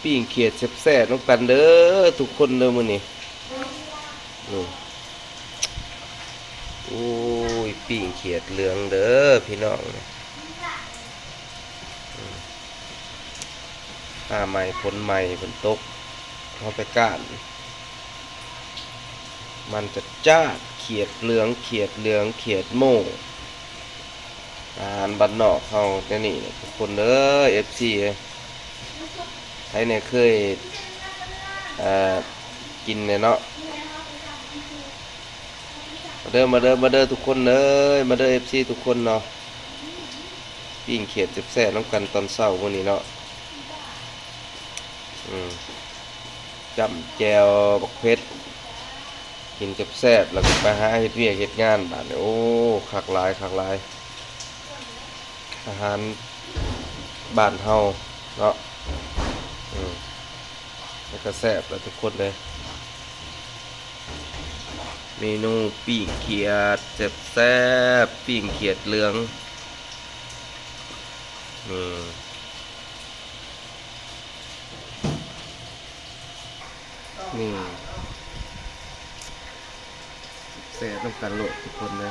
ປີ້ງຂຽດແຊບໆນຳກັນເດີທຸກຄົນເດີມື້ນີ້. ນີ້ ໂອ້ຍ ປີ້ງຂຽດເຫຼືອງເດີພີ່ນ້ອງ. ອືມ ຟ້າໃໝ່ຝົນໃໝ່ ຝົນຕົກ ເຮົາໄປກ້ານ ມັນຈະຈ້ານ ຂຽດເຫຼືອງ ຂຽດເຫຼືອງ ຂຽດໂມ້ ອາຫານບ້ານນອກເຮົາແນວນີ້ແຫຼະທຸກຄົນເອີຍ ເອັຟຊີເອີຍ. ໃຜແດ່ເຄີຍ ເອີ ກິນແດ່ເນາະ. ມາເດີ ມາເດີ ມາເດີທຸກຄົນເອີຍ ມາເດີ ເອັຟຊີທຸກຄົນເນາະ. ປີ້ງຂຽດແຊບໆນຳກັນຕອນເຊົ້າມື້ນີ້ເນາະ. ອືມ ຈ້ຳແຈ່ວບັກເຜັດ ກິນແຊບໆ ແລ້ວກໍໄປຫາເຮັດວຽກເຮັດງານບາດນີ້. ໂອ້ ຄັກຫຼາຍ ຄັກຫຼາຍ ອາຫານບ້ານເຮົາເນາະ. ອືມ ແລ້ວກໍແຊບລະທຸກຄົນເດີ. ເມນູປີ້ງຂຽດແຊບໆ ປີ້ງຂຽດເຫຼືອງ ນີ້ ນີ້ ແຊບນຳກັນໂລດທຸກຄົນເດີ.